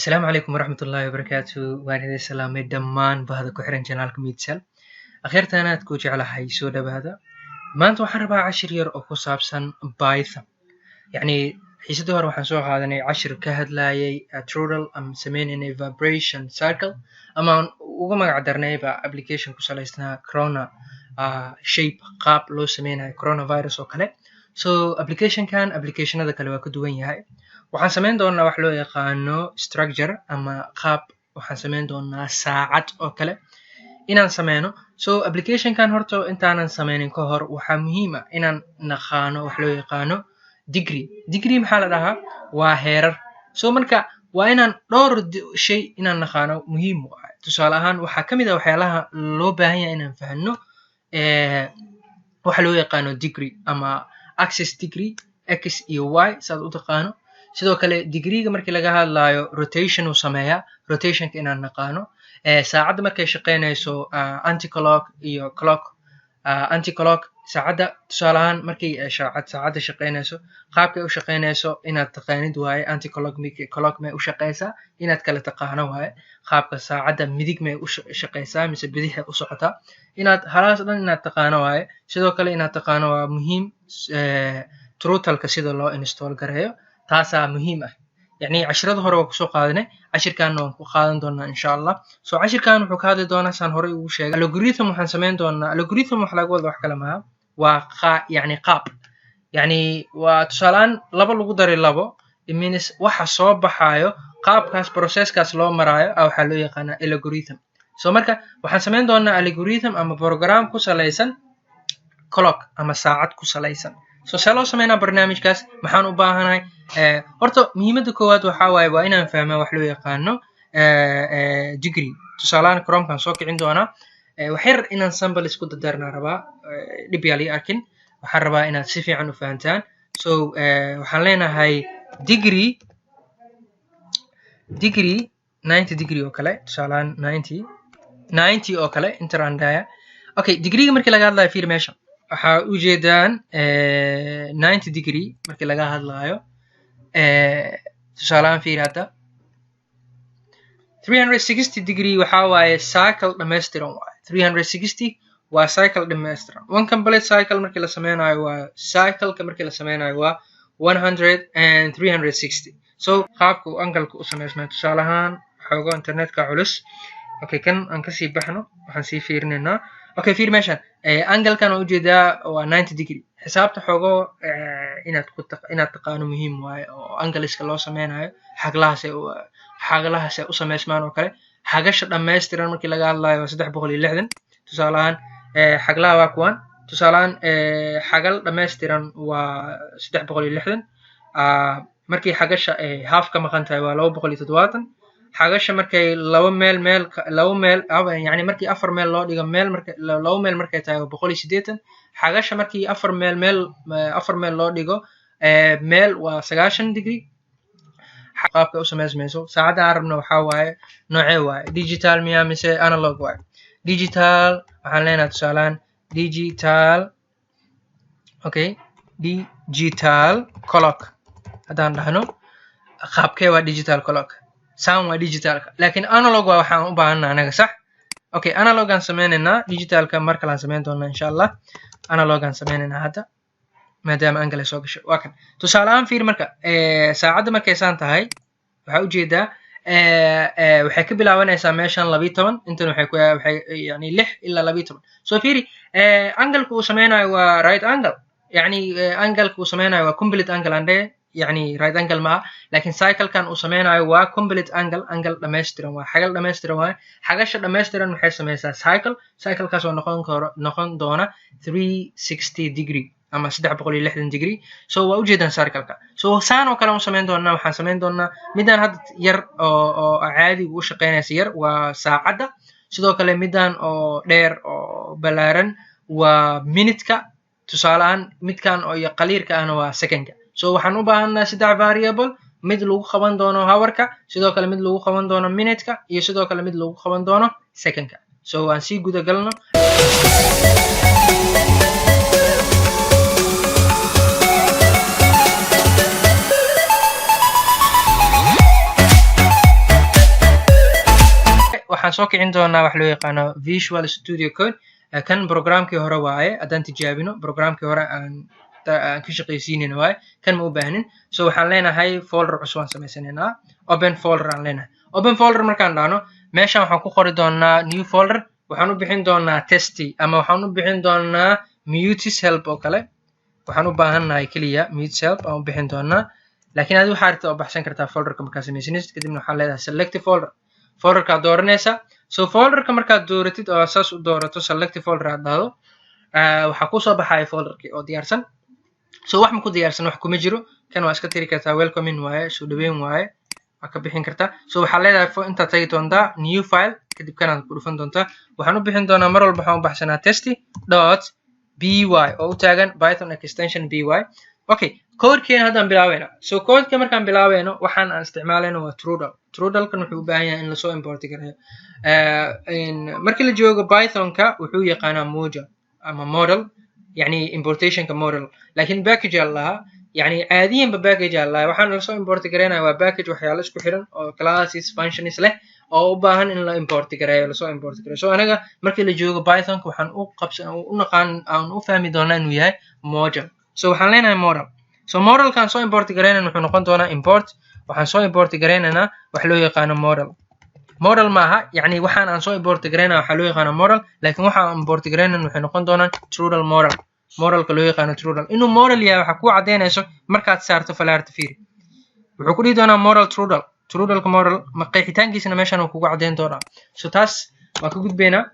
Asalaamu calaykum waraxmatullaahi wabarakaatu. Waan idin salaamay dhammaan bahda ku xiran channelka Midsal. Akhirtaan aad ku jeclahay, soo dhawaada. Maanta waxaan rabaa cashir yar oo ku saabsan Python. Yacni xiisadii hore waxaan soo qaadanay cashir ka hadlayay turtle ama sameynaynay vibration cycle, ama aan uga magac darnayba application ku salaysnaa corona shape, qaab loo sameynayo coronavirus oo kale. So applicationkan applicationada kale waa ka duwan yahay. Waxaan sameyn doonaa wax loo yaqaano structure ama qaab. Waxaan sameyn doonaa saacad oo kale inaan sameyno. So applicationkan horta intaanan sameynin ka hor, waxaa muhiim ah inaan naqaano wax loo yaqaano degree. Degree maxaa la dhahaa? Waa heerar. So marka waa inaan dhowr shay inaan naqaano muhiim u ah. Tusaale ahaan, waxaa ka mid ah waxyaalaha loo baahan yahay inaan fahno waxa loo yaqaano degree ama axis degree, x iyo y saad u taqaano. Sidoo kale degreega markii laga hadlayo, rotation uu sameeyaa, rotationka inaan naqaano. Saacadda markay shaqeynayso, anticlock iyo clock, anticlock. Saacadda tusaale ahaan markay saacadda shaqeynayso, qaabkay u shaqeynayso inaad taqaanid waaye. Anticlock, clock may u shaqeysaa, inaad kala taqaano waaye. Qaabka saacadda midig may u shaqeysaa mise bidixay u socotaa, inaad halaas dhan inaad taqaano waaye. Sidoo kale inaad taqaano waa muhiim turtleka sida loo install gareeyo, taasaa muhiim ah. Yacni cashirada hore waa kusoo qaadanay, cashirkaana waan ku qaadan doonaa insha Allah. So cashirkan wuxuu ka hadli doonaa, saan horey ugu sheegay, algorithm. Waxaan sameyn doonaa algorithm. Wax laga wada wax kale maaha, waa qa yacni qaab, yacni waa tusaaleaan laba lagu daray labo, it means waxa soo baxaayo, qaabkaas processkaas loo maraayo a waxaa loo yaqaanaa algorithm. So marka waxaan sameyn doonaa algorithm ama program ku salaysan clock ama saacad ku salaysan. So see loo sameynaa barnaamijkaas? Maxaan u baahanahay? Horta muhiimadda koowaad waxaa waaye waa inaan fahmaa wax loo yaqaano degree. Tusaalahaan Chromekan soo kicin doonaa. Wax yar inaan sample isku dardarnaa rabaa, dhib yaa lii arkin. Waxaan rabaa inaad si fiican u fahantaan. So waxaan leenahay degree 90 degree oo kale, tusaalahaan 90 oo kale, enter aan dhahaya. Okay, degreega markii laga hadlayo, fiir meesha waxaa ujeedaan 90 degree markii laga hadlayo. Tusaalahaan fiir hadda 360 degree waxaa waaye cycle dhammaystiran waaye. 360 waa cycle dhammaystiran. One complete cycle markii la sameynayo, waa cycleka markii la sameynayo waa 100 and 360. So qaabka uu angleka u sameysmay tusaale ahaan, xoogo internetka culus. Okay, kan aan kasii baxno, waxaan sii fiirinaynaa. Okay, fiir meeshan, anglekan waa ujeedaa, waa 90 degree. Xisaabta xoogo inaad taqaano muhiim waaye, oo angleska loo sameynayo, xaglahaas ay u sameysmaan oo kale. Xagasha dhammaystiran markii laga hadlayo waa 360. Tusaale ahaan xaglaha waa kuwan. Tusaale ahaan xagal dhammaystiran waa 360. Markii xagasha ay half ka maqan tahay waa 270. Xagasha markay laba meel meel laba meel, yani markii afar meel loo dhigo meel, marka laba meel markay tahay waa 180. Xagasha markii afar meel meel afar meel loo dhigo meel waa 90 degree. Qaabka u samaysmayso saacadda aan rabno waxaa waaye noocee waaye? Digital miya mise analog waaye? Digital waxaan leenahay tusaalehaan digital. Okay, digital clock haddaan dhahno, qaabkee waa digital clock? Sound waa digitalka, laakiin analog waa waxaan u baahanna anaga, sax? Okay, analogaan sameynaynaa, digitalka mar kalean sameyn doonaa insha Allah. Analogaan sameynaynaa hadda maadaama angle soo gashay. Waa kan tusaale ahaan. Fiir marka saacadda markay saan tahay, waxaa ujeedaa waxay ka bilaabanaysaa meeshan 12, intan waxay ku waxay yani 6 ilaa 12. So fiiri, angleka uu sameynayo waa right angle, yani angleka uu sameynayo waa complete angle ande, yani right angle ma aha, laakiin cyclekan uu sameynayo waa complete angle, angle dhammaystiran waa, xagal dhammaystiran waaye. Xagasha dhammaystiran waxay sameysaa cycle, cyclekaas oo noqon karo, noqon doona 360 degree ama 360 degree. So waa ujeedaan cycleka. So saan oo kale u sameyn doonaa. Waxaan sameyn doonaa midaan hadda yar oo caadiga u shaqeynaysa yar, waa saacadda. Sidoo kale midaan oo dheer oo ballaaran waa minutka. Tusaale ahaan midkan oo qaliirka ahna waa secondka. So waxaan u baahanaa saddex variable: mid lagu qaban doono hourka, sidoo kale mid lagu qaban doono minutka, iyo sidoo kale mid lagu qaban doono secondka. So aan sii guda galno. Waxaan soo kicin doonaa wax loo yaqaano Visual Studio Code. Kan programkii hore waaye. Haddaan tijaabino, programkii hore aan ka shaqaysiinayna waaye, kan ma u baahnin. So waxaan leenahay folder cusub aan samaysanaynaa. Open folder aan leenahay. Open folder markaan dhahno, meeshan waxaan ku qori doonaa new folder. Waxaan u bixin doonaa test ama waxaan u bixin doonaa mutis help oo kale. Waxaan u baahannahay keliya mutis help aan u bixin doonaa, laakiin adi waxaa rabta oo baxsan kartaa folderka markaa samaysanaysid. Kadibna waxaa leedahay select folder, folderkaad dooranaysa. So folderka markaad dooratid oo saas u doorato, select folder aad dhahdo, waxaa kusoo baxaya folderkii oo diyaarsan. So wax ma ku diyaarsan? Wax kuma jiro. Kan waa iska tiri kartaa, welcoming waaye, soo dhaweyn waaye, waa ka bixin kartaa. So waxaa leedahay intaad tagi doontaa new file, kadib kanaad ku dhufan doontaa. Waxaan u bixin doonaa, mar walba waxaan u baxsanaa test.py oo u taagan Python extension py. Okay, codekeena haddaan bilaabeyna. So codeka markaan bilaabeyno, waxaan aan isticmaalayno waa turtle. Turtlekan wuxuu u baahan yahay in lasoo import gareeyo. Markii la joogo Pythonka, wuxuu yaqaanaa module ama model, yani importationka model, laakiin package aa lahaa, yani caadiyanba package aa lahaa. Waxaan lasoo import gareynaya waa package, waxyaalo isku xiran oo classes, functions leh oo u baahan in la import gareeyo, lasoo import gareeyo. So anaga markii la joogo Pythonka, waxaan u qabsan u naqaan aan u fahmi doonaa inuu yahay module. So waxaan leenahay model. So modelkaan soo import gareynayna wuxuu noqon doonaa import. Waxaan soo import gareynaynaa wax loo yaqaano model. Model maaha, yani waxaan aan soo import gareynaya waxaa loo yaqaano model, laakiin waxa aan import gareynayna waxay noqon doonaan turtle model, modelka loo yaqaano turtle. Inuu model yahay waxaa kuu caddeynayso markaad saarto falaarta. Fiiri, wuxuu ku dhihi doonaa model turtle, turtleka model ma qeexitaankiisana meeshan uu kugu caddeyn doonaa. So taas waan ka gudbaynaa.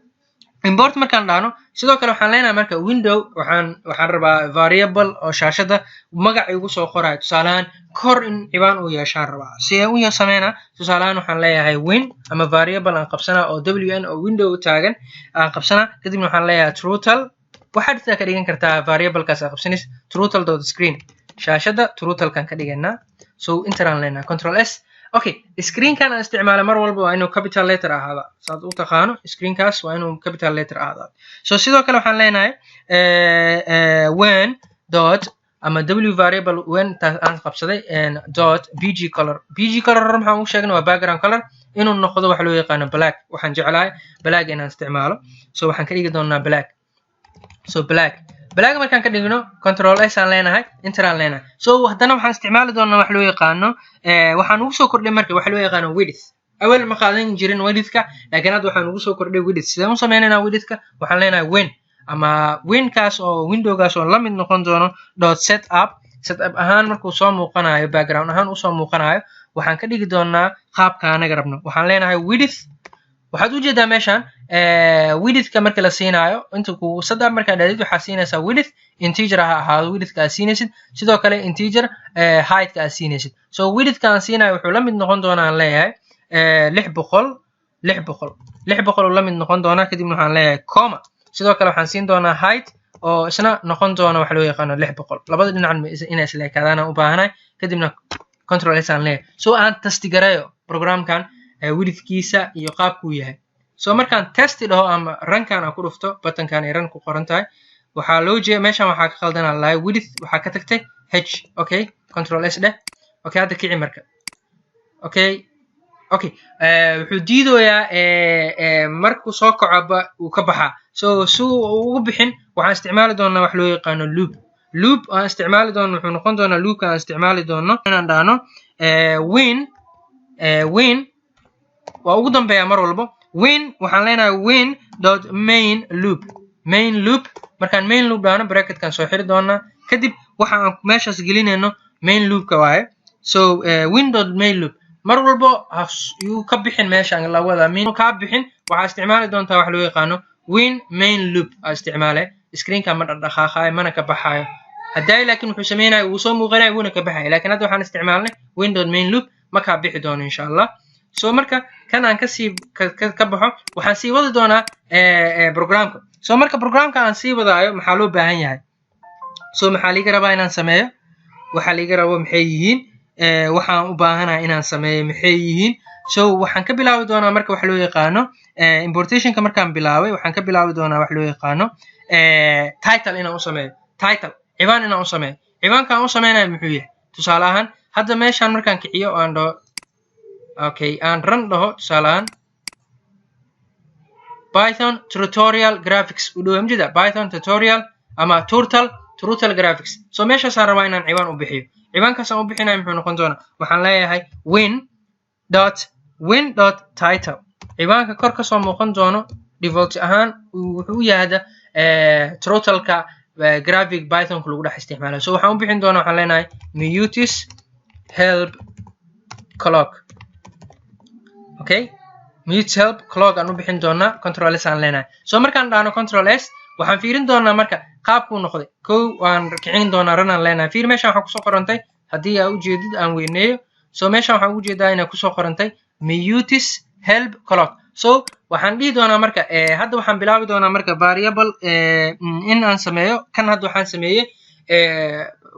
Import markaan dhahno, sidoo kale waxaan leenahay marka window. Waxaan rabaa variable oo shaashada magac igu soo qorayo. Tusaaleahaan, kor in ciwaan uu yeeshaan rabaa. Si aan u sameynaa, tusaaleahaan waxaan leeyahay win ama variable aan qabsanaa oo wn oo window taagan aan qabsanaa. Kadibna waxaan leeyahay turtle. Waxaad sidaa ka dhigan kartaa variablekaas aa qabsanaysa, turtle.screen. Shaashada turtlekan ka dhiganaa. So enter aan leenahay, Control S. Okay, screenkan aan isticmaala mar walba waa inuu capital letter ahaada. Saad u taqaano, screenkaas waa inuu capital letter ahaada. So sidoo kale waxaan leenahay when dot ama w variable when taas aan qabsaday dot bg color. Bg color maxaan ugu sheegnay? Waa background color, inuu noqdo waxa loo yaqaano black. Waxaan jeclahay black inaan isticmaalo, so waxaan ka dhigi doonaa black. So black markaan ka dhigno, Control S aan leenahay, enter aan leenahay. So haddana waxaan isticmaali doonaa wax loo yaqaano, waxaan ugu soo kordhay marka waxa loo yaqaano width. Awal ma qaadan jirin widthka, laakiin hadda waxaan ugu soo kordhay width. Sideen u sameynaynaa widthka? Waxaan leenahay win ama winkaas oo windowgaas oo la mid noqon doono dot setup. Setup ahaan markuu soo muuqanayo, background ahaan usoo muuqanayo, waxaan ka dhigi doonaa qaabka anaga rabno. Waxaan leenahay width. Waxaad ujeedaa meeshan widthka marka la siinaayo, inta ku setup markaa dhadid, waxaa siinaysaa width, integer ha ahaado widthka aad siinaysid, sidoo kale integer heightka aad siinaysid. So widthka aan siinayo wuxuu la mid noqon doonaa, aan leeyahay, 600, 600, 600 uu la mid noqon doonaa. Kadibna waxaan leeyahay comma. Sidoo kale waxaan siin doonaa height oo isna noqon doona waxa loo yaqaano 600. Labada dhinacan inay isla ekaadaan aan u baahanahay. Kadibna Control S aan leeyahay. So aan test gareeyo programkan widthkiisa iyo qaabkuu yahay. So markaan test dhaho ama runkan aan ku dhufto, buttonkan ay run ku qoran tahay, waxaa loo jeeda meeshan waxaa ka qaldanaa lahay width, waxaa ka tagtay h. Okay, Control S dheh. Okay, hadda kici marka. Okay, wuxuu diidoyaa markuu soo kacoba uu ka baxaa. So si uu ugu bixin, waxaan isticmaali doonaa wax loo yaqaano loop. Loop aan isticmaali doono wuxuu noqon doonaa, loopka aan isticmaali doono inaan dhahno win waa ugu dambeeya mar walbo. Win waxaan leenahay win dot main loop. Main loop markaan main loop dhahno, bracketkan soo xiri doonaa. Kadib waxa aan meeshaas gelinayno main loopka waaye. So win dot main loop, mar walbo yuu ka bixin meeshaan la wadaa min kaa bixin. Waxaa isticmaali doontaa wax loo yaqaano win main loop aa isticmaale. Screenka ma dhaqdhaqaaqayo mana ka baxaayo haddaay, laakiin wuxuu sameynaya wuu soo muuqanaya, wuuna ka baxaya. Laakiin hadda waxaan isticmaalnay win dot main loop, ma kaa bixi doono insha Allah. So marka kan aan kasii ka baxo, waxaan sii wadi doonaa programka. So marka programka aan sii wadaayo, maxaa loo baahan yahay? So maxaa liiga rabaa inaan sameeyo? Waxaa liiga rabo maxay yihiin? Waxaan u baahanahay inaan sameeyo maxay yihiin? So waxaan ka bilaabi doonaa marka wax loo yaqaano importationka. Markaan bilaabay, waxaan ka bilaabi doonaa wax loo yaqaano title inaan u sameeyo, title, ciwaan inaan u sameeyo. Ciwaanka aan u sameynayo muxuu yahay? Tusaale ahaan, hadda meeshaan markaan kiciyo oo aan dhaho okay, aan run dhaho, tusaale ahaan. Python tutorial graphics u dhow mjida, Python tutorial ama turtle graphics. So meeshaasaan rabaa inaan ciwaan u bixiyo. Ciwaankaas aan u bixinayo muxuu noqon doonaa? Waxaan leeyahay win dot title. Ciwaanka kor kasoo muuqan doono default ahaan wuxuu u yahay turtle-ka graphic Pythonka lagu dhex isticmaalayo. So waxaan u bixin doonaa, waxaan leenahay mutis help clock. Okay, mutis help clock aan u bixin doonaa. Control S aan leenahay. So markaan dhahno Control S, waxaan fiirin doonaa marka qaabkuu noqday. Kow, waan kicin doonaa, run aan leenahay. Fiir, meeshan waxaa kusoo qorantay, haddii aa ujeedid, aan weyneeyo. So meeshan waxaan ugu jeedaa inay kusoo qorantay mutis help clock. So waxaan dhihi doonaa marka, hadda waxaan bilaabi doonaa marka variable in aan sameeyo. Kan hadda waxaan sameeyey,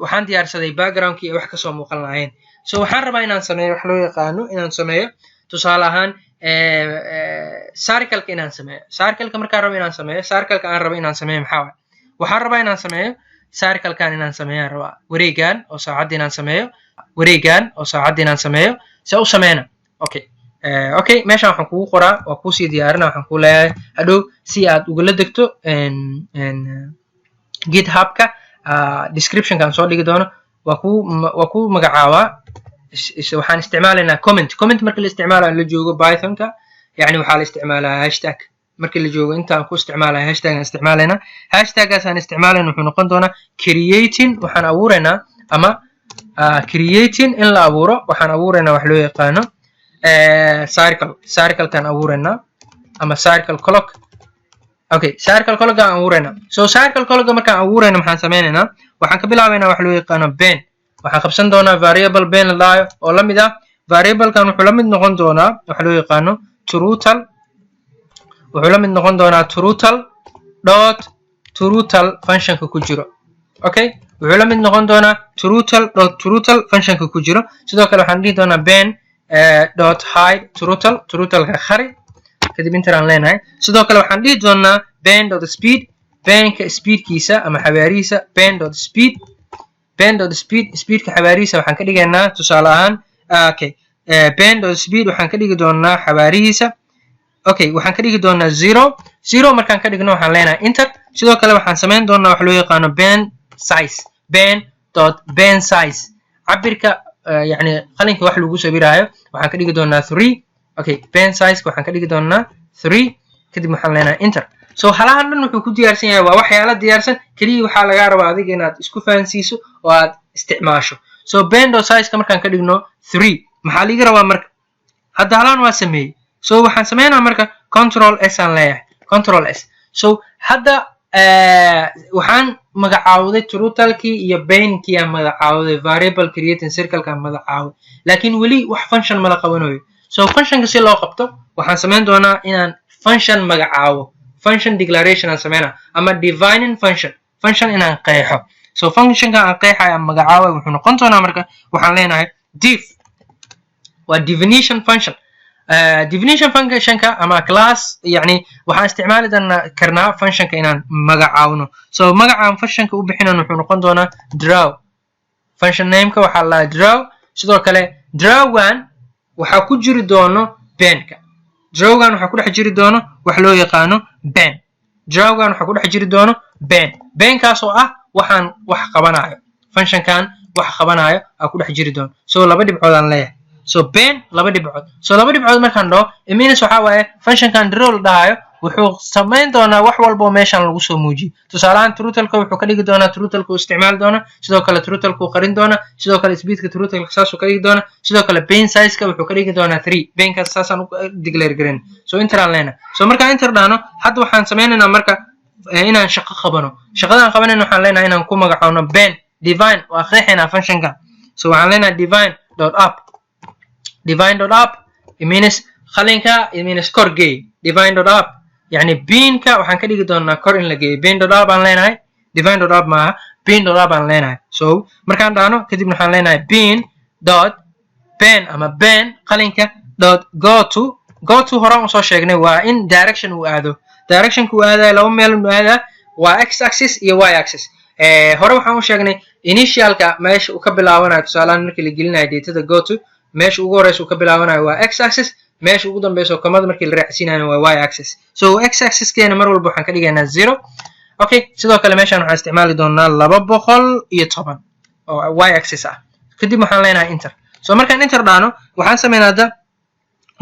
waxaan diyaarsaday backgroundkii ay wax kasoo muuqan lahayn. So waxaan rabaa inaan sameeyo wax loo yaqaano, inaan sameeyo tusaale ahaan circleka inaan sameeyo. Circleka markaan rabo inaan sameeyo, circleka aan rabo inaan sameeyo maxaa waay? Waxaan rabaa inaan sameeyo circlekan, inaan sameeyaan rabaa wareegan oo saacadda inaan sameeyo, wareegan oo saacadda inaan sameeyo. See u sameyna? Okay, meeshan waxaan kugu qoraa, waa kuusii diyaarina. Waxaan ku leeyahay hadhow si aad ugala degto GitHubka, descriptionka aan soo dhigi doono, waa ku magacaabaa. Waxaan isticmaalaynaa comment. Comment marka la isticmaalayo la joogo Pythonka, yani waxaa la isticmaalaa hashtag. Markii la joogo intaan ku isticmaalaya hashtag aan isticmaalaynaa. Hashtagaas aan isticmaalayna wuxuu noqon doonaa creating, waxaan abuuraynaa, ama creating in la abuuro. Waxaan abuuraynaa wax loo yaqaano circle, circlekaan abuuraynaa ama circle clock. Okay, circle clock aan abuuraynaa. So circle clock markaan abuurayno, maxaan sameynaynaa? Waxaan ka bilaabaynaa wax loo yaqaano pen. Waxaan qabsan doonaa variable pen la dhahayo oo la mid ah. Variablekan wuxuu la mid noqon doonaa waxa loo yaqaano turtle. Wuxuu la mid noqon doonaa turtle dot turtle functionka ku jiro. Okay, wuxuu la mid noqon doonaa turtle dot turtle functionka ku jiro. Sidoo kale waxaan dhihi doonaa pen dot hide turtle, turtleka khari. Kadib enter aan leenahay. Sidoo kale waxaan dhihi doonaa pen dot speed, penka speedkiisa ama xawaarihiisa. Pen dot speed, pen dot speed, speedka xawaarihiisa waxaan ka dhigaynaa tusaale ahaan, okay, pen dot speed waxaan ka dhigi doonaa xawaarihiisa, okay, waxaan ka dhigi doonaa zero. Zero markaan ka dhigno, waxaan leenahay enter. Sidoo kale waxaan samayn doonaa wax loo yaqaano pen size, pen dot pen size, cabirka yani qalinka wax lagu sawiraayo, waxaan ka dhigi doonaa 3. Okay, pen size waxaan ka dhigi doonaa 3. Kadib waxaan leenahay enter. So halahan dhan wuxuu ku diyaarsan yahay, waa waxyaala diyaarsan. Keliya waxaa lagaa rabaa adiga inaad isku fahansiiso oo aad isticmaasho. So pen dot sizeka markaan ka dhigno 3, maxaa liiga rabaa marka? Hadda halaan waa sameeyey. So waxaan sameynaa marka Control S aan leeyahay, Control S. So hadda waxaan magacaawday turtlekii iyo penkii aan magacaawday, variable creating circlekaan magacaawday, laakiin weli wax function mala qabanayo. So functionka si loo qabto, waxaan samayn doonaa inaan function magacaawo. Function declaration aan sameynaa ama defining function, function inaan qeexo. So functionka aan qeexayo aan magacaaway wuxuu noqon doonaa marka, waxaan leenahay def, waa definition function. Definition functionka ama class, yani waxaan isticmaali doonaa karnaa functionka inaan magacaawno. So magacaan functionka u bixinan wuxuu noqon doonaa draw. Function nameka waxaa la draw. Sidoo kale drawgan waxaa ku jiri doono penka. Drawgan waxaa ku dhex jiri doono wax loo yaqaano pen. Drawgan waxaa ku dhex jiri doono pen. Penkaas oo ah waxaan wax qabanayo, functionkan wax qabanayo aa ku dhex jiri doono. So laba dhibcood aan leeyahay. So pen laba dhibcood. So laba dhibcood markaan dhaho, means waxaa waaye functionkan draw la dhahayo wuxuu samayn doonaa wax walba oo meeshan lagu soo muujiyo. Tusaalahaan turtleka wuxuu ka dhigi doonaa, turtleka uu isticmaali doonaa. Sidoo kale turtleka uu qarin doonaa. Sidoo kale speedka turtleka saasuu ka dhigi doonaa. Sidoo kale pen sizeka wuxuu ka dhigi doonaa 3. Penkaas saasaan u declare garan. So enter aan leenahay. So markaan enter dhahno, hadda waxaan sameynaynaa marka inaan shaqo qabano. Shaqadaan qabanayno waxaan leenahay inaan ku magacaawno pen define. Waa qeexaynaa functionka. So waxaan leenahay define dot up. Define dot up, it means qalinka, it means kor geey. Define dot up, yani penka waxaan ka dhigi doonaa kor in la geeyo. Pen dot up aan leenahay. Define dot up maaha, pen dot up aan leenahay. So markaan dhahno kadibna, waxaan leenahay pen dot pen ama pen qalinka dot go to. Go to horaan usoo sheegnay, waa in direction uu aado. Directionka uu aadayo laba meel uu aadaa, waa x axis iyo y axis. Hore waxaan u sheegnay initialka meesha uu ka bilaabanayo. Tusaalahaan markii la gelinayo datada, go to meesha ugu horeysa uu ka bilaabanayo waa x axis. Meesha ugu dambeyso comma-da markii la raacsiinayo waa y axis. So x axiskeena mar walba waxaan ka dhigaynaa 0. Okay, sidoo kale meeshaan waxaan isticmaali doonaa 210 oo y axis ah. Kadib waxaan leenahay enter. So markaan enter dhahno, waxaan sameynaa hadda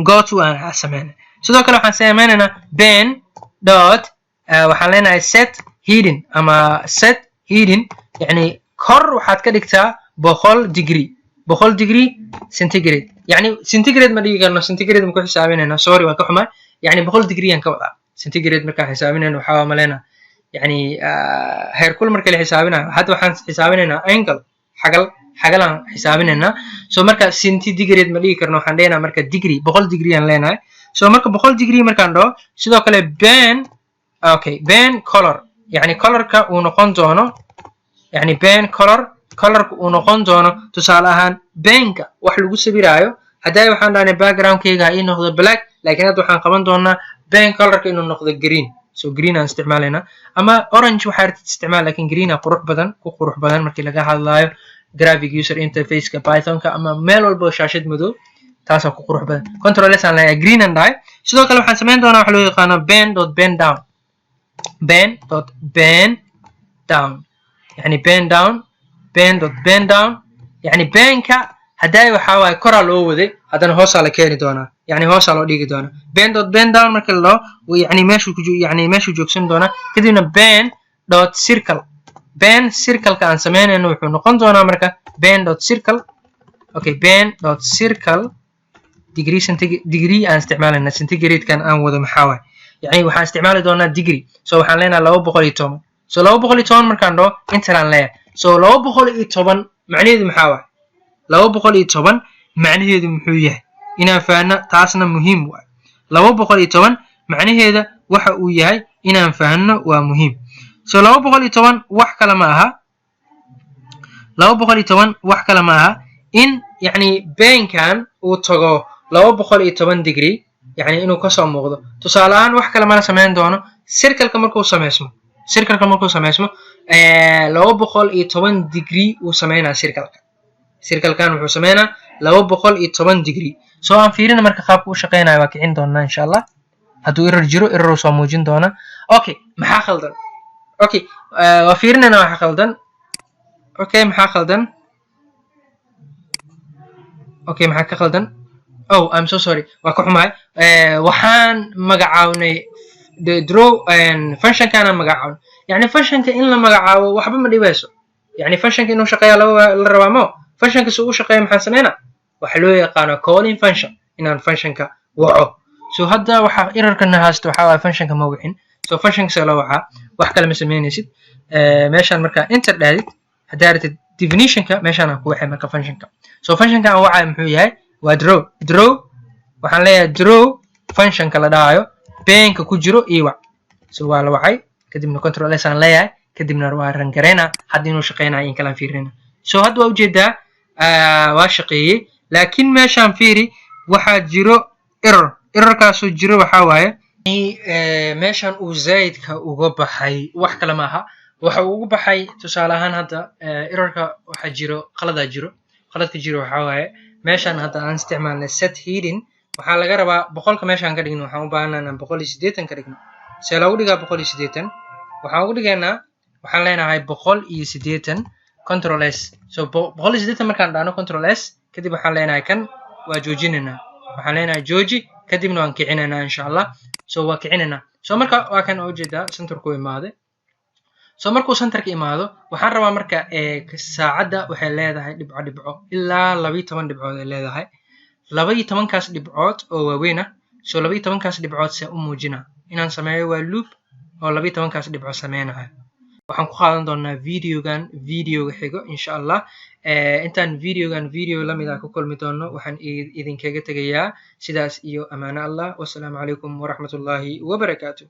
go to aan sameynay. Sidoo kale waxaan sameynaynaa pen dot, waxaan leenahay set heading ama set heading, yani kor waxaad ka dhigtaa 100 degree, 100 degree centigrade. Yani centigrade ma dhigi karno, centigrade ma ku xisaabinayna, sorry, waa ka xumaa. Yani 100 degree aan ka wadaa. Centigrade markaan xisaabinayno waxaa maleyna yani heerkul marka la xisaabinayo. Hadda waxaan xisaabinaynaa angle, xagal, xagalaan xisaabinaynaa. So marka centigrade ma dhigi karno, waxaan leenahay marka degree, 100 degree aan leenahay. So marka 100 degree markaan dhaho, sidoo kale pen, okay, pen color, yani colorka uu noqon doono, yani pen color, colorka uu noqon doono, tusaale ahaan penka wax lagu sawiraayo. Haddaa waxaan dhahnay backgroundkayga ha ii noqdo black, laakiin hadda waxaan qaban doonaa pen colorka inuu noqdo green. So green aan isticmaalaynaa ama orange, waxaa rabtid isticmaal, laakiin green aa qurux badan, ku qurux badan markii laga hadlaayo graphic user interfaceka Pythonka ama meel walba oo shaashad madow, taasaa ku qurux badan. Control S aan leeyahay, green aan dhahay. Sidoo kale waxaan samayn doonaa waxa loo yaqaano pen dot pen down, pen dot pen down, yani pen down, pen dot pen down. Yani penka haddaay waxaa waaye koraa loo waday, haddana hoosaa la keeni doonaa, yani hoosaa loo dhigi doonaa. Pen dot pen down marka la dhaho, yani meeshuu ku yani meeshuu joogsan doonaa. Kadibna pen dot circle, pen circleka aan sameynayno wuxuu noqon doonaa marka pen dot circle. Okay, pen dot circle degree, degree aan isticmaalayna. Centigrade-kan aan wado maxaa waaye? Yani waxaan isticmaali doonaa degree. So waxaan leenahay 210. So 210 markaan dhaho, enter aan leeyahay. So 210 macnaheedu maxaa waaye? 210 macnaheedu muxuu yahay? Inaan fahanno taasna muhiim waay. 210 macnaheeda waxa uu yahay inaan fahanno waa muhiim. So 210 wax kale ma aha, 210 wax kale ma aha in yacni penkan uu tago 210 degree, yani inuu kasoo muuqdo. Tusaale ahaan, wax kale mala samayn doono. Circleka markuu sameysmo, circleka markuu sameysmo, 210 degree uu sameynaa circleka. Circlekan wuxuu sameynaa 210 degree. So aan fiirina marka qaabka u shaqeynayo. Waa kicin doonaa insha Allah. Hadduu error jiro, error soo muujin doona. Okay, maxaa khaldan? Okay, waa fiirinayna waxa khaldan. Okay, maxaa khaldan? Okay, maxaa ka khaldan? Oh, I'm so sorry, waa ka xumahay. Waxaan magacawnay the draw functionkaana magacawnay. Yani functionka in la magacaabo waxba ma dhibayso. Yani functionka inuu shaqeeya la rabaa mo. Functionka si uu shaqeeya maxaan sameynaa? Waxa loo yaqaano calling function, inaan functionka waco. So hadda waxa errorkana haysto waxaa waaye functionka ma wicin. So functionka see loo wacaa? Wax kale ma sameynaysid. Meeshaan markaa enter dhahdid, haddaa rabtid definitionka meeshaan aan ku wacay marka functionka. So functionka aan wacayo muxuu yahay? Waa draw. Draw waxaan leeyahay, draw functionka la dhahayo penka ku jiro ii wac. So waa la wacay. Kadibna control S aan leeyahay, kadibna waa run gareyna. Hadda inuu shaqeynayo in kalaan fiirina. So hadda waa ujeedaa, waa shaqeeyey, laakiin meeshaan fiiri, waxaa jiro error. Errorkaasoo jiro waxaa waaye meeshan uu zaidka uga baxay. Wax kale ma aha, waxa uu ugu baxay, tusaale ahaan, hadda errorka waxaa jiro, qaladaa jiro. Qaladka jiro waxaa waaye meeshan hadda aan isticmaalnay set heading. Waxaa laga rabaa 100-ka meeshaan ka dhigno, waxaan u baahanaa inaan 180 ka dhigno. See loogu dhigaa 180? Waxaan ugu dhigaynaa, waxaan leenahay 180, control S. So 180 markaan dhahno, control S, kadib waxaan leenahay kan waa joojinaynaa. Waxaan leenahay jooji, kadibna waan kicinaynaa insha Allah. So waa kicinaynaa. So marka waa kan oo ujeedaa centerku imaaday. So markuu centerka imaado, waxaan rabaa marka saacadda waxay leedahay dhibco, dhibco ilaa 12 dhibcood ay leedahay, 12-kaas dhibcood oo waaweyn ah. So 12-kaas dhibcood see u muujina? Inaan sameeyo waa loop oo 12-kaas dhibcood sameynayo. Waxaan ku qaadan doonaa videogan, videoga xigo insha Allah. Intaan videogan video lamid ah ku kulmi doono, waxaan idinkaga tegayaa sidaas iyo amaano Allah. Wasalaamu calaykum waraxmatullaahi wabarakaatu.